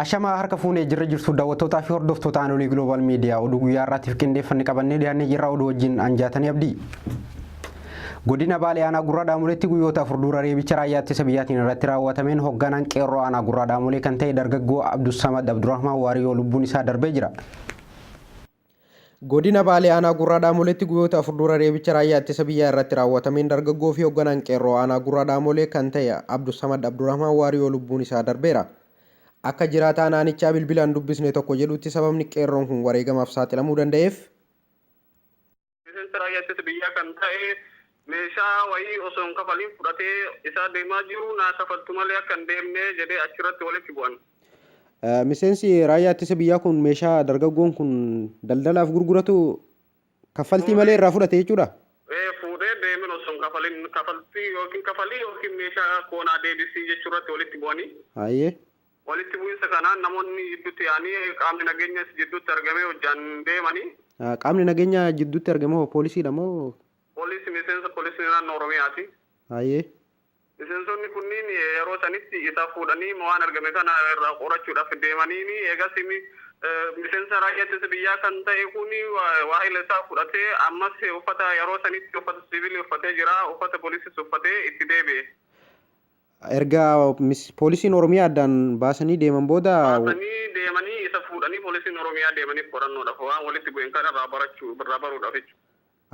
Ashamaa harka fuunee jirra jirtu daawwattootaa fi hordoftoota Aanolee Global Media oduu guyyaa har'aatiif qindeeffanne qabannee dhiyaannee jirra oduu wajjin anjaatanii abdii. Godina Baalee Aanaa Gurraa Daamoleetti guyyoota 4 dura reebicha raayyaa ittisa biyyaatiin irratti raawwatameen hogganaan qeerroo Aanaa Gurraa Daamolee kan ta'e dargaggoo Abdussamad Abdurrahmaan Waariyoo lubbuun isaa darbee jira. Godina Baalee Aanaa Gurraa Daamoleetti guyyoota 4 dura reebicha raayyaa ittisa biyyaa irratti raawwatameen dargaggoo fi hogganaan qeerroo Aanaa Gurraa Daamolee kan ta'e Abdussamad Abdurrahmaan Waariyoo lubbuun isaa darbeera. Akka jiraataan aanichaa bilbilaan dubbisne tokko jedhutti sababni qeerroon kun wareegamaaf saaxilamuu danda'eef, Miseensa raayyaa ittisa biyyaa kan ta'e meeshaa wayii osoo hin kafaliin fudhatee isaa deemaa jiru naa kafaltu malee akka hin deemne jedhee achirratti walitti bu'an. Miseensi raayyaa ittisa biyyaa kun meeshaa dargaggoon kun daldalaaf gurguratu kaffaltii malee irraa fudhate jechuudha? Ee, fuudhee deemen osoo hin kafalin kafaltii yookiin kafalii yookiin meeshaa koo naa deebisi jechuurratti walitti bu'anii. Hayyee. Walitti bu'insa kanaan namoonni jidduutti yaa'anii qaamni nageenyas jidduutti argamee hojjaan deemani. Qaamni nageenya jidduutti argame hoo poolisiidha moo? Poolisi miseensa poolisii naannoo Oromiyaati. Hayyee. Miseensonni kunniin yeroo sanitti isa fuudhanii waan argame kana irraa qorachuudhaaf deemaniini eegas miseensa raayyaa ittisa biyyaa kan ta'e kun waahila isaa fudhatee ammas uffata yeroo sanitti uffata siivilii uffatee jira uffata poolisiis uffatee itti deebi'e. Erga poolisiin Oromiyaa addaan baasanii deeman booda. Baasanii deemanii isa fuudhanii poolisiin Oromiyaa deemanii qorannoodhaaf waan walitti bu'een kana irraa barachuu irraa baruudhaaf jechuudha.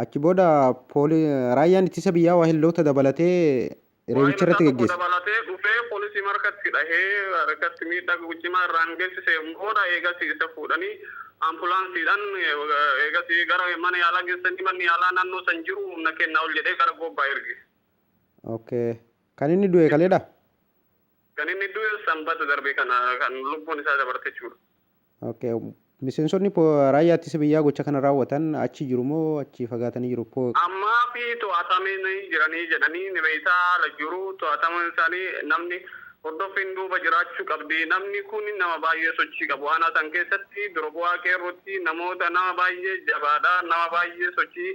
Achi booda raayyaan ittisa biyyaa waahilloota dabalatee reebicha irratti Waahila isaa tokko geggeesse. dabalatee dhufee poolisii harkatti dhahee harkatti miidhaa cimaa irraan geessiseen booda eegasii isa fuudhanii ampulaansiidhaan eegasii gara mana yaalaa geessanii manni yaalaa naannoo san jiru humna kennaa ol jedhee gara Goobbaa erge. Okay. Kan inni du'e kaleedha? Kan inni du'e Sanbata darbe kana kan lubbuun isaa dabarte jechuudha. Okay. Miseensonni raayyaa ittisa biyyaa gocha kana raawwatan achi jiru moo achi fagaatanii jiru? Ammaa fi to'atamanii jiranii jedhanii ni beeytaa haala jiru to'atamuun isaanii namni hordoffiin duuba jiraachuu qabdi. Namni kun nama baay'ee sochii qabu. Aanaa san keessatti dura bu'aa qeerrootti namoota nama baay'ee jabaadha. Nama baay'ee sochii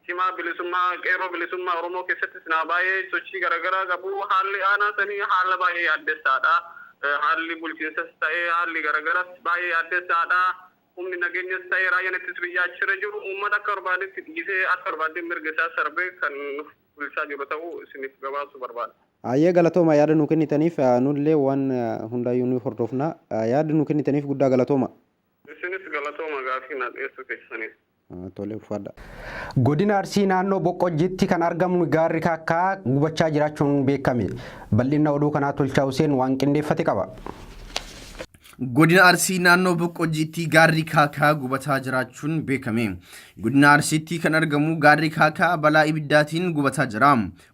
cimaa bilisummaa Qeerroo Bilisummaa Oromoo keessattis nama baay'ee sochii garagaraa qabu. Haalli aanaa sanii haala baay'ee yaaddessaadha. Haalli bulchiinsas ta'ee haalli garagaras baay'ee yaaddessaadha. Humni nageenyas ta'ee raayyaan ittisa biyyaa achirra jiru uummata akka barbaadetti dhiisee akka barbaadee mirga isaa sarbee kan bulchaa jiru ta'uu isiniif gabaasuu barbaada. Hayyee galatooma yaada nuu kennitaniif nullee waan hundaayyuu ni hordofna. Yaada nuu kennitaniif guddaa galatooma. Isinis galatooma gaafii naa dhiyeessuu keessaniif. Tole ulfaadha. Godina Arsii naannoo Boqqojjiitti kan argamu gaarri Kaakkaa gubachaa jiraachuun beekame. Bal'inna oduu kanaa Tolchaa Huseen waan qindeeffate qaba. Godina Arsii naannoo Boqqojjiitti gaarri Kaakaa gubataa jiraachuun beekame. Godina Arsiitti kan argamu gaarri Kaakaa balaa ibiddaatiin gubataa jira.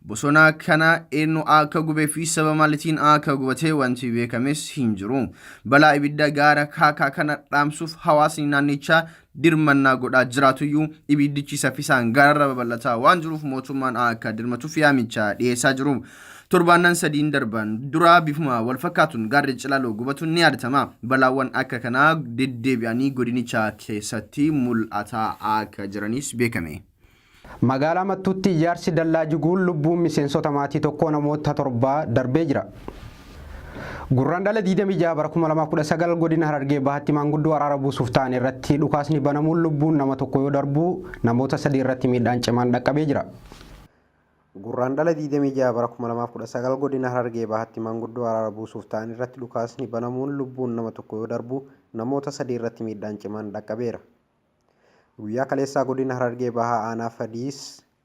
Bosona kana eenyu akka gubee fi sababa maaliitiin akka gubate wanti beekames hin jiru. Balaa ibidda gaara Kaakaa kana dhaamsuuf hawaasni naannichaa dirmannaa godhaa jiraatuyyuu ibiddichi saffisaan gaararra babal'ataa waan jiruuf mootummaan akka dirmatuuf yaamicha dhiyeessaa jiru. Torbaannan sadiin darban dura bifuma wal fakkaatuun gaarri Cilaloo gubatuun ni yaadatama. Balaawwan akka kanaa deddeebi'anii godinicha keessatti mul'ataa akka jiranis beekame. Magaalaa Mattuutti ijaarsi dallaa jiguun lubbuun miseensota maatii tokkoo namoota torbaa darbee jira. Gurraandhala 26 bara 2019 godina Harargee Bahaatti maanguddoo araara buusuuf ta'an irratti dhukaasni banamuun lubbuun nama tokko yoo darbu namoota sadii irratti miidhaan cimaan dhaqqabee jira. Gurraandhala 26 bara 2019 godina Harargee Bahaatti maanguddoo araara buusuuf ta'an irratti dhukaasni banamuun lubbuun nama tokko yoo darbu namoota sadii irratti miidhaan cimaan dhaqqabeera. Guyyaa kaleessaa Godina Harargee Bahaa Aanaa Fadiis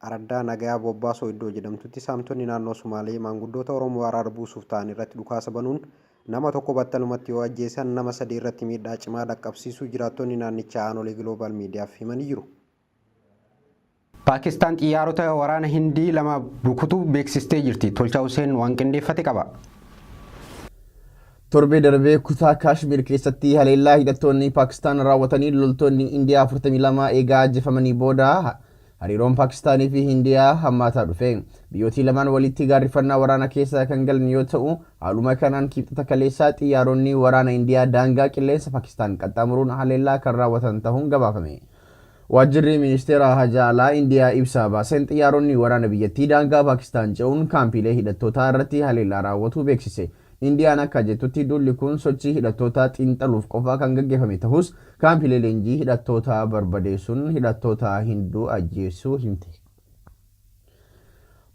Araddaa Nagayaa Bobbaasoo iddoo jedhamtutti saamtonni naannoo Sumaalee maanguddoota Oromoo araara buusuuf ta'an irratti dhukaasa banuun nama tokko battalumatti yoo ajjeesan nama 3 irratti miidhaa cimaa dhaqqabsiisuu jiraattonni naannichaa Aanolee Giloobaal Miidiyaaf himanii jiru. Paakistaan xiyyaarota waraana Hindii lama rukutuu beeksistee jirti. Tolchaa Huseen waan qindeeffate qaba. Torbee darbee kutaa Kaashmiir keessatti haleellaa hidhattoonni Paakistaan raawwatanii loltoonni Indiyaa 42 eegaa ajjeefamanii booda hariiroon Paakistaanii fi Hindiyaa hammaataa dhufe. Biyyootii lamaan walitti gaarrifannaa waraana keessa kan galan yoo ta'u, haaluma kanaan Kibxata kaleessaa xiyyaaronni waraana Indiyaa daangaa qilleensa Paakistaan qaxxaamuruun haleellaa kan raawwatan tahuun gabaafame. Waajjirri Ministeera Hajaa Alaa Indiyaa ibsa baaseen xiyyaaronni waraana biyyattii daangaa Paakistaan ce'uun kaampiilee hidhattootaa irratti haleellaa raawwatuu beeksise. Indiyaan akka jettutti duulli kun sochii hidhattootaa xiinxaluuf qofa kan gaggeeffame ta'us kaampiilee leenjii hidhattootaa barbadeessuun hidhattoota Hinduu ajjeesuu himte.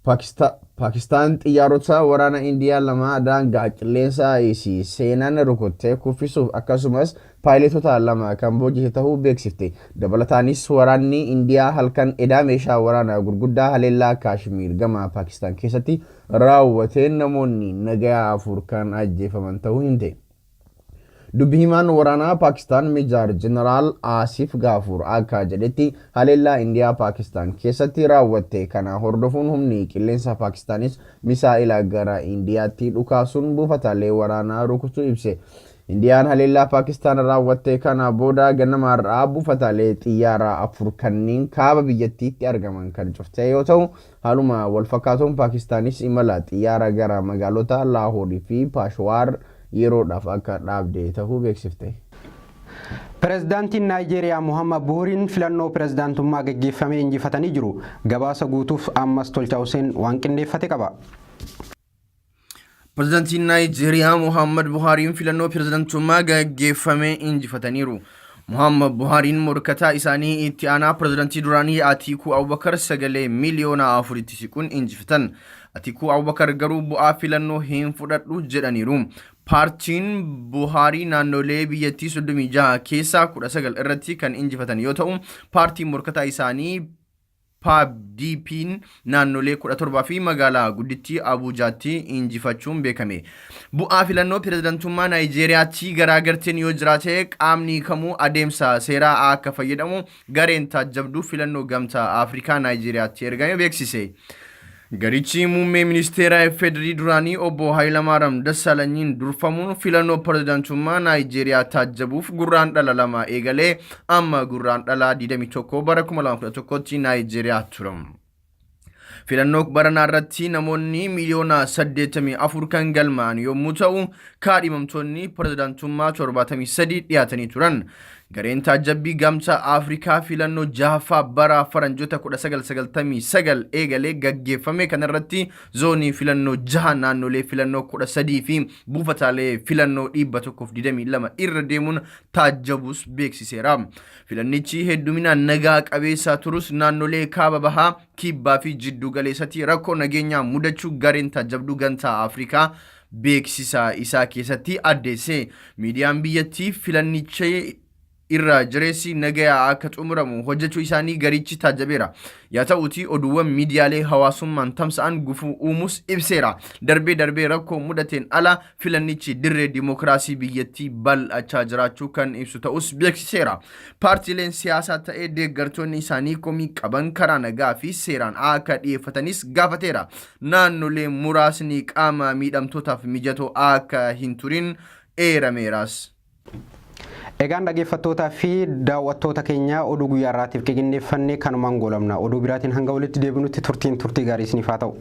Paakistaan xiyyaarota waraana Indiyaa lama daangaa qilleensa isii seenan rukuttee kuffisuuf akkasumas paayiletota lama kan boojite ta'uu beeksifte. Dabalataanis waraanni Indiyaa halkan edaa meeshaa waraanaa gurguddaa haleellaa Kaashmiir gama Paakistaan keessatti raawwateen namoonni nagayaa 4 kan ajjeefaman ta'uu himte. Dubbi himaan waraanaa Paakistaan Meejar Jeneraal Asif Gaafuur akka jedhetti haleellaa Indiyaa Paakistaan keessatti raawwatte kana hordofuun humni qilleensa Paakistaanis misaa'ila gara Indiyaatti dhukaasuun buufataalee waraanaa rukutuu ibse. Indiyaan haleellaa Paakistaan raawwatte kana booda ganama har'aa buufataalee xiyyaaraa 4 kanneen kaaba biyyattiitti argaman kan cufte yoo ta'u, haaluma walfakkaatuun Paakistaanis imala xiyyaara gara magaalota Laahoor fi Paashawaar yeroodhaaf akka dhaabde ta'uu beeksifte. Pireezidaantiin Naayijeeriyaa Muhammad Buhuriin filannoo pireezidaantummaa gaggeeffame injifatanii jiru. Gabaasa guutuuf ammas Tolchaa Huseen waan qindeeffate qaba. Pireezidaantiin Naayijeeriyaa Muhammad Buhaariin filannoo pireezidaantummaa gaggeeffame injifataniiru. Muhammad Buhaariin morkataa isaanii itti aanaa pireezidaantii duraanii Atiikuu Abubakar sagalee miiliyoona 4tti siquun injifatan. Atiikuu Abubakar garuu bu'aa filannoo hin fudhadhu jedhaniiru. Paartiin Buhaarii naannolee biyyattii 36 keessaa 19 irratti kan injifatan yoo ta'u, paartiin morkataa isaanii PDP'n naannolee 17 fi magaalaa guddittii Abujaatti injifachuun beekame. Bu'aa filannoo pireezidantummaa Naayijeeriyaatti garaagarteen yoo jiraate qaamni kamuu adeemsa seeraa akka fayyadamu gareen taajjabduu filannoo Gamtaa Afrikaa Naayijeeriyaatti ergame beeksise. Garichi muummee ministeera FDRI duraanii obbo Hayilamaariyaam Dassaalanyiin durfamuun filannoo pireezidantummaa Naayijeeriyaa taajjabuuf Gurraandhala 2 eegalee amma Gurraandhala 21 bara 2011tti Naayijeeriyaa ture. Filannoo baranaa irratti namoonni miiliyoona 84 kan galmaa'an yommuu ta'u, kaadhimamtoonni pireezidantummaa 73 dhiyaatanii turan. Gareen taajjabbii Gamtaa Afrikaa filannoo jahaffaa bara faranjoota 1999 eegalee gaggeeffame kanarratti zoonii filannoo jaha, naannolee filannoo 13 fi buufataalee filannoo 122 irra deemuun taajjabus beeksiseera. Filannichi hedduminaan nagaa qabeessa turus naannolee kaaba bahaa, kibbaa fi jiddu galeessatti rakkoo nageenyaa mudachuu gareen taajjabduu Gamtaa Afrikaa beeksisa isaa keessatti addeesse. Miidiyaan biyyattii filannicha irra jireessi nagayaa akka xumuramu hojjechuu isaanii garichi taajjabeera. Yaa ta'uutii oduuwwan miidiyaalee hawaasummaan tamsa'an gufuu uumuus ibseera. Darbee darbee rakkoo mudateen ala filannichi dirree dimookiraasii biyyattii bal'achaa jiraachuu kan ibsu ta'us beeksiseera. Paartiileen siyaasaa ta'ee deeggartoonni isaanii komii qaban karaa nagaa fi seeraan akka dhiyeeffatanis gaafateera. Naannolee muraasni qaama miidhamtootaaf mijatoo akka hin turin eerameeras. Egaan dhaggeeffattootaa fi daawwattoota keenya, oduu guyyaa irraatiif qindeeffannee kanumaan goolabna. Oduu biraatiin hanga walitti deebinutti turtiin turtii gaarii isiniif haa ta'u.